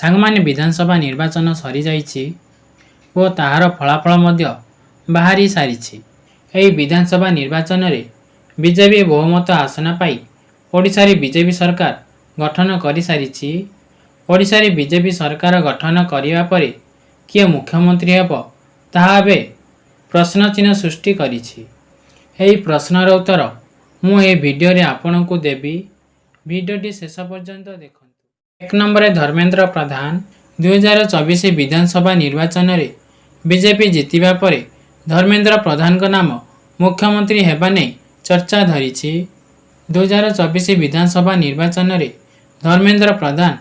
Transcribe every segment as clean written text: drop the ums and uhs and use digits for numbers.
ସାଙ୍ଗମାନେ, ବିଧାନସଭା ନିର୍ବାଚନ ସରିଯାଇଛି ଓ ତାହାର ଫଳାଫଳ ମଧ୍ୟ ବାହାରି ସାରିଛି। ଏହି ବିଧାନସଭା ନିର୍ବାଚନରେ ବିଜେପି ବହୁମତ ଆସନ ପାଇ ଓଡ଼ିଶାରେ ବିଜେପି ସରକାର ଗଠନ କରିସାରିଛି। ଓଡ଼ିଶାରେ ବିଜେପି ସରକାର ଗଠନ କରିବା ପରେ କିଏ ମୁଖ୍ୟମନ୍ତ୍ରୀ ହେବ, ତାହା ଏବେ ପ୍ରଶ୍ନଚିହ୍ନ ସୃଷ୍ଟି କରିଛି। ଏହି ପ୍ରଶ୍ନର ଉତ୍ତର ମୁଁ ଏହି ଭିଡ଼ିଓରେ ଆପଣଙ୍କୁ ଦେବି। ଭିଡ଼ିଓଟି ଶେଷ ପର୍ଯ୍ୟନ୍ତ ଦେଖନ୍ତୁ। 1 ନମ୍ବରରେ ଧର୍ମେନ୍ଦ୍ର ପ୍ରଧାନ। 2024 ବିଧାନସଭା ନିର୍ବାଚନରେ ବିଜେପି ଜିତିବା ପରେ ଧର୍ମେନ୍ଦ୍ର ପ୍ରଧାନଙ୍କ ନାମ ମୁଖ୍ୟମନ୍ତ୍ରୀ ହେବା ନେଇ ଚର୍ଚ୍ଚା ଧରିଛି। 2024 ବିଧାନସଭା ନିର୍ବାଚନରେ ଧର୍ମେନ୍ଦ୍ର ପ୍ରଧାନ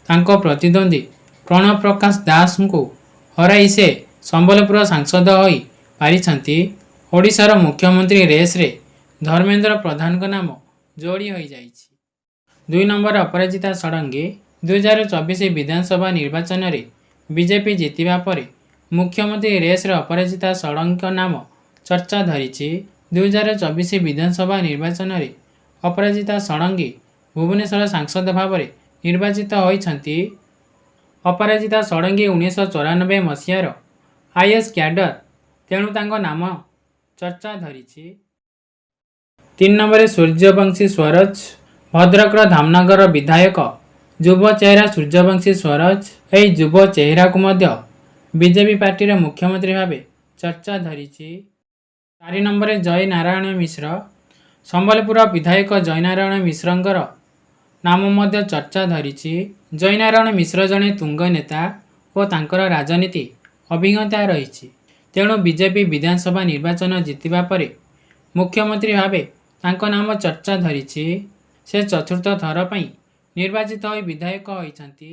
ତାଙ୍କ ପ୍ରତିଦ୍ୱନ୍ଦ୍ୱୀ ପ୍ରଣବ ପ୍ରକାଶ ଦାସଙ୍କୁ ହରାଇ ସେ ସମ୍ବଲପୁର ସାଂସଦ ହୋଇ ପାରିଛନ୍ତି। ଓଡ଼ିଶାର ମୁଖ୍ୟମନ୍ତ୍ରୀ ରେସ୍ରେ ଧର୍ମେନ୍ଦ୍ର ପ୍ରଧାନଙ୍କ ନାମ ଯୋଡ଼ି ହୋଇଯାଇଛି। 2 ନମ୍ବର ଅପରାଜିତା ଷଡ଼ଙ୍ଗୀ। 2024 ବିଧାନସଭା ନିର୍ବାଚନରେ ବିଜେପି ଜିତିବା ପରେ ମୁଖ୍ୟମନ୍ତ୍ରୀ ରେସ୍ରେ ଅପରାଜିତା ଷଡ଼ଙ୍ଗୀଙ୍କ ନାମ ଚର୍ଚ୍ଚା ଧରିଛି। 2024 ବିଧାନସଭା ନିର୍ବାଚନରେ ଅପରାଜିତା ଷଡ଼ଙ୍ଗୀ ଭୁବନେଶ୍ୱର ସାଂସଦ ଭାବରେ ନିର୍ବାଚିତ ହୋଇଛନ୍ତି। ଅପରାଜିତା ଷଡ଼ଙ୍ଗୀ 1994 ମସିହାର ଆଇଏଏସ୍ କ୍ୟାଡର, ତେଣୁ ତାଙ୍କ ନାମ ଚର୍ଚ୍ଚା ଧରିଛି। 3 ନମ୍ବରରେ ସୂର୍ଯ୍ୟବଂଶୀ ସ୍ୱରଜ। ଭଦ୍ରକର ଧାମନଗର ବିଧାୟକ ଯୁବ ଚେହେରା ସୂର୍ଯ୍ୟବଂଶୀ ସ୍ୱରଜ। ଏହି ଯୁବ ଚେହେରାକୁ ମଧ୍ୟ ବିଜେପି ପାର୍ଟିର ମୁଖ୍ୟମନ୍ତ୍ରୀ ଭାବେ ଚର୍ଚ୍ଚା ଧରିଛି। 4 ନମ୍ବରରେ ଜୟ ନାରାୟଣ ମିଶ୍ର। ସମ୍ବଲପୁର ବିଧାୟକ ଜୟନାରାୟଣ ମିଶ୍ରଙ୍କର ନାମ ମଧ୍ୟ ଚର୍ଚ୍ଚା ଧରିଛି। ଜୟନାରାୟଣ ମିଶ୍ର ଜଣେ ତୁଙ୍ଗ ନେତା ଓ ତାଙ୍କର ରାଜନୀତି ଅଭିଜ୍ଞତା ରହିଛି। ତେଣୁ ବିଜେପି ବିଧାନସଭା ନିର୍ବାଚନ ଜିତିବା ପରେ ମୁଖ୍ୟମନ୍ତ୍ରୀ ଭାବେ ତାଙ୍କ ନାମ ଚର୍ଚ୍ଚା ଧରିଛି। ସେ ଚତୁର୍ଥ ଥର ପାଇଁ ନିର୍ବାଚିତ ହୋଇ ବିଧାୟକ ହୋଇଛନ୍ତି।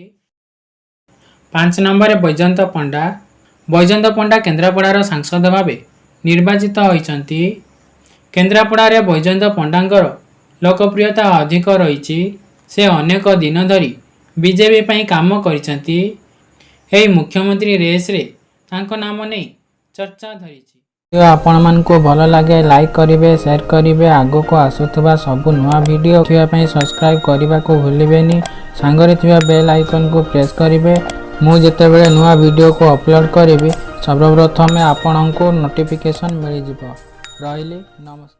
5 ନମ୍ବରରେ ବୈଜୟନ୍ତ ପଣ୍ଡା। ବୈଜୟନ୍ତ ପଣ୍ଡା କେନ୍ଦ୍ରାପଡ଼ାର ସାଂସଦ ଭାବେ ନିର୍ବାଚିତ ହୋଇଛନ୍ତି। କେନ୍ଦ୍ରାପଡ଼ାରେ ବୈଜୟନ୍ତ ପଣ୍ଡାଙ୍କର ଲୋକପ୍ରିୟତା ଅଧିକ ରହିଛି। ସେ ଅନେକ ଦିନ ଧରି ବିଜେପି ପାଇଁ କାମ କରିଛନ୍ତି। ଏହି ମୁଖ୍ୟମନ୍ତ୍ରୀ ରେସ୍ରେ ତାଙ୍କ ନାମ ନେଇ ଚର୍ଚ୍ଚା ଧରିଛି। ଆପଣମାନଙ୍କୁ ଭଲ ଲାଗେ, ଲାଇକ୍ କରିବେ, ସେୟାର କରିବେ। ଆଗକୁ ଆସୁଥିବା ସବୁ ନୂଆ ଭିଡ଼ିଓ ଦେଖିବା ପାଇଁ ସବସ୍କ୍ରାଇବ୍ କରିବାକୁ ଭୁଲିବେନି। ସାଙ୍ଗରେ ଥିବା ବେଲ୍ ଆଇକନ୍କୁ ପ୍ରେସ୍ କରିବେ। ମୁଁ ଯେତେବେଳେ ନୂଆ ଭିଡ଼ିଓକୁ ଅପଲୋଡ଼ କରିବି, ସର୍ବପ୍ରଥମେ ଆପଣଙ୍କୁ ନୋଟିଫିକେସନ୍ ମିଳିଯିବ। ରହିଲି, ନମସ୍କାର।